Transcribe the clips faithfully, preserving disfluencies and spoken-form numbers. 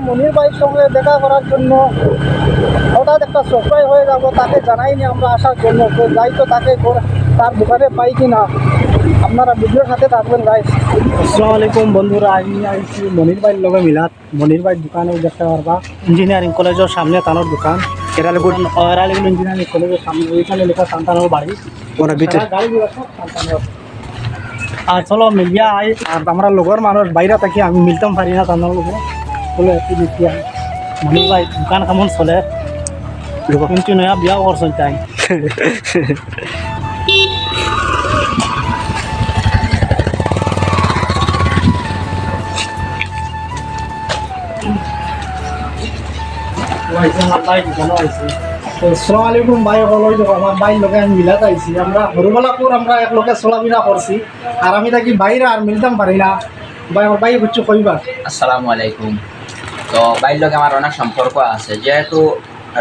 মনির ভাইর সঙ্গে দেখা করার জন্য হঠাৎ একটা সারপ্রাইজ হয়ে যাব, তাকে জানাইনি আমরা আসার জন্য। তো যাই তো তাকে ঘর, তার দোকানে পাই কি না, আপনারা ভিডিওর সাথে থাকবেন গাইস। আসসালামু আলাইকুম বন্ধুরা, আমি আইছি মনির ভাইর লগে মিলাত। মনির ভাইর দোকানে দেখতে পারবা, ইঞ্জিনিয়ারিং কলেজের সামনে তানোর দোকান। এরালিকুল। ও, এরালিকুল ইঞ্জিনিয়ারিং কলেজের সামনে, ওইখানে লেখা সান্তানোর বাড়ি। ওরা ভিতরে। সারা গাড়ি ঘোড়া সব সান্তানোর। আর চলো মিলিয়া আই। আর আমরা লগর মানুষ বাইরে থাকি, আমি মিলতাম পারি না তানোর লগে। চলো একটু দেখি আই। মনির ভাই দোকান কেমন চলে? দেখো। কিন্তু নয়া বিয়া করছেন তাই। তো আসসালামু আলাইকুম ভাই, অকল ওই দেখো আমার ভাইর লগে আমি মিলাত আইছি। আমরা হুরুবালাপুর আমরা এক লগে চলাফেরা করছি, আর আমি থাকি বাইরে আর মিলতাম পারি না। ভাই, আমার ভাই কিছু কইবা? আসসালামু আলাইকুম। তো ভাইর লগে আমার অনেক সম্পর্ক আছে, যেহেতু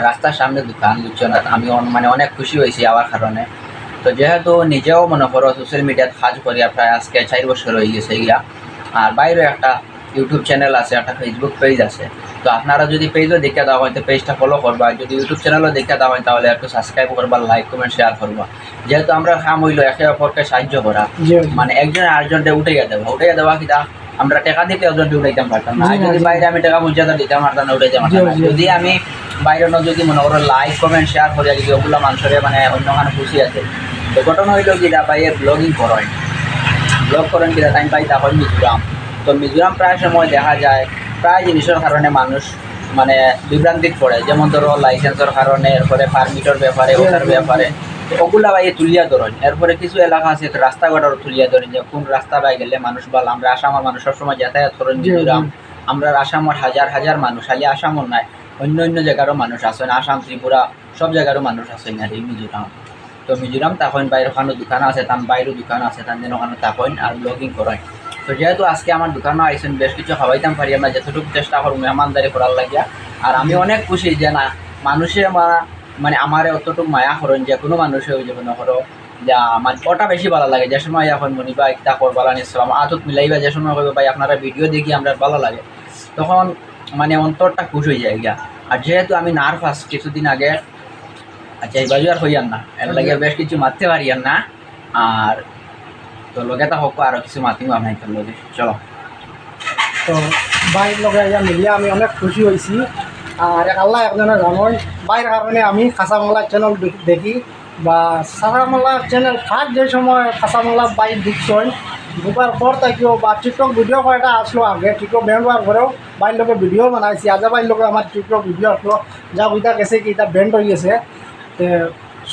রাস্তার সামনে দোকান, বুঝছো না, আমি অন-, মানে অনেক খুশি হয়েছি আওয়ার কারণে। তো যেহেতু নিজেও মনে করো সোশ্যাল মিডিয়াত কাজ করি, আর প্রায় আজকে চার বছর হয়ে গেছে গিয়া। আর বাইরে একটা ইউটিউব চ্যানেল আছে, একটা ফেসবুক পেজ আছে। তো আপনারা যদি পেজও দেখে দেওয়া হয়, তো পেজটা ফলো করবা, আর যদি ইউটিউব চ্যানেলও দেখে দেওয়া হয়, তাহলে একটু সাবস্ক্রাইব করবা, লাইক, কমেন্ট, শেয়ার করবা। যেহেতু আমরা কাম হইলো একে অপরকে সাহায্য করা, জি, জি। মানে একজনে আরেকজনকে উঠাইয়া দেওয়া, উঠাইয়া দেওয়া কিতা আমরা টাকা দিতে একজনকে উঠাইতাম পারতাম না। জি, আর যদি জি। বাইরে আমি টাকা পঞ্চাশ হাজার দিতাম পারতাম না, উঠাইতাম পারতাম জি, না। জি। যদি আমি বাইরে অন্য যদি মনে করো লাইক, কমেন্ট, শেয়ার করিয়া যদি ওগুলা মানুষের মানে অন্য কানো খুশি আছে। তো ঘটনা হইলো কি, এটা ভাইয়ে ব্লগিং করেন, ব্লগ করেন কিনা টাইম পাই তখন মিজোরাম। তো মিজোরাম প্রায় সময় দেখা যায় প্রায় জিনিসের কারণে মানুষ মানে বিভ্রান্তিত পড়ে, যেমন ধরো লাইসেন্সের কারণে, এরপরে পারমিটের ব্যাপারে, জি, ওটার জি, ব্যাপারে। জি। তো ওগুলা ভাইয়ে তুলিয়া ধরেন। এরপরে কিছু এলাকা আছে রাস্তাঘাটও তুলিয়া ধরেন যে কোন রাস্তা বায় গেলে মানুষ ভালা। আমরা আসামর মানুষ সবসময় যাতায়াত করেন জি, মিজোরাম। জি। আমরা আসামর হাজার হাজার মানুষ, খালি আসামর নাই, অন্য অন্য জায়গারও মানুষ আছেন, আসাম, ত্রিপুরা, সব জায়গারও মানুষ আছেন আর এই মিজোরাম। তো মিজোরাম তখন বাইরে ওখানে দোকান আছে, তান বাইরেও দোকান আছে, তান যেন ওখানে তখন আর ব্লগিং করেন। তো যেহেতু আজকে আমার দোকানে আইছেন, বেশ কিছু খাওয়াইতাম পারি আমরা, যতটুকু চেষ্টা করবো মেহমানদারি করার লাগিয়া। আর আমি অনেক খুশি যে না, মানুষে মা-, মানে আমারে অতটুকু মায়া করেন, যে কোনো মানুষে ওই যে মনে করো যে আমার ওটা বেশি ভালো লাগে। যে সময় এখন মনির ভাই কিতা করবা লানি সালাম আতত মিলাইবা, যে সময় কইবা ভাই আপনারা ভিডিও দেখি আমরা ভালো লাগে, তখন মানে অন্তরটা খুশ হয়ে যায় গিয়া। আর যেহেতু আমি নার্ভাস কিছুদিন আগে, আচ্ছা, এই বাজু আর হইয়ার না, এর লাগে বেশ কিছু মারতে পারি আর না। আর তো লগে তা হোক, আরো কিছু মাতিমু আপনার লগে, চলো। তো ভাইর লগে আইয়া মিলিয়া আমি অনেক খুশি হইছি। আর এক আল্লাহ একজনে জানইন, ভাইর কারণে আমি কাঁচা বাংলা চ্যানেল দে-, দেখি বা কাঁচা বাংলা চ্যানেল থাক, যে সময় কাঁচা বাংলা ভাই ঢুকছইন, ঢুকার পর থাকিও বা টিকটক ভিডিও কয়টা আসলো আগে, টিকটক ব্যান হওয়ার পরেও ভাইর লগে ভিডিও বানাইছি, আজা ভাইর লগে আমার টিকটক ভিডিও আসলো, যা ওইটা গেছে কি এটা ব্যান হয়ে গেছে। তে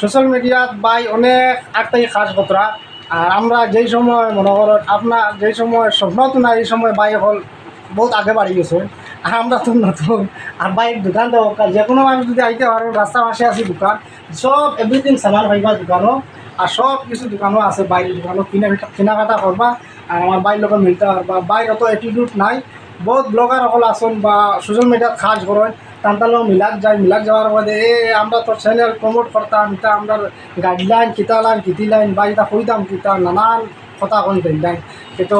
সোশ্যাল মিডিয়াত ভাই অনেক আগ থাকি কাজ করতরা। আর আমরা যেই সময় মনে করো আপনার যেই সময় স্বপ্ন তো না, এই সময় ভাই এখন বহুত আগে বাড়ি গেছে। আর আমরা তো নতুন। আর ভাই দোকান তো যে কোনো মানুষ যদি আইতে পারেন, রাস্তার পাশে আছি দোকান, সব এভরিথিং সামান পাইবা দোকানো। আর সব কিছু দোকানো আছে, বাইরের দোকানো কিনা-, কেনাকাটা করবা। আর আমার ভাইর লগে মিলতে পারবা। ভাইর অত অ্যাটিটিউড নাই। বহুত ব্লগার অকল আছেন বা সোশ্যাল মিডিয়াত কাজ করেন, তান তান লগে মিলাত যায়, মিলাত যাওয়ার বাদে এ আমরা তো চ্যানেল প্রমোট করতাম, এটা আমরা গাইডলাইন, কিতা লাইন, কিতি লাইন বা এটা কইতাম কিতা, নানান কথা কইন তাই নাই। কিন্তু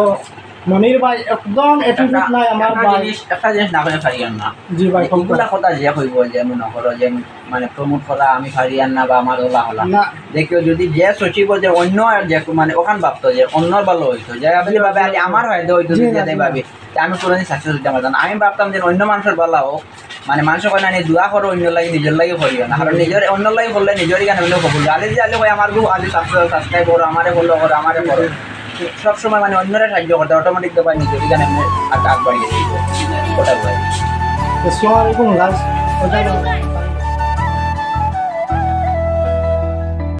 মনির ভাই একদম অ্যাটিটিউড নাই আমার একটা ভাই। জিনিস, একটা জিনিস না করে পারি আর না। জি ভাই, যে কম ইগুলা কথা। কথা যে কইব যে মনে করো যে মানে প্রমোট করা আমি পারি আর না বা আমার ওলা হলা। না। দেখিও যদি যে সচিব যে অন্য আর যে মানে ওখান ভাবতো যে অন্যর ভালো হইতো, যে আপনি জি, ভাবে জি, আরে জি। আমার ফায়দা হইতো জি, যদি জি, এটাই জি। ভাবি, তা আমি কোনোদিন সাকসেস হইতাম পারতাম না। আমি ভাবতাম যে অন্য মানুষের ভালো হোক, মানে মানুষ কয় না, "নি দোয়া করো অন্য লাগি, নিজের লাগি করিও না।" কারণ নিজের অন্য লাগি করলে নিজেরই কেন হইলেও কবুল। আলে যে আলে কয়, "আমার গো, আলে সাবস্ক্রাইব, সাবস্ক্রাইব করো, আমারে ফলো করো, আমারে করো।" সবসময় মানে অন্যরা সাহায্য করতে অটোমেটিক তো ভাই নিজেরই কেন এমনি আগ-, আগ বাড়িয়ে দিই। ওটা ভাই। আসসালামু আলাইকুম, গাইস। ওটা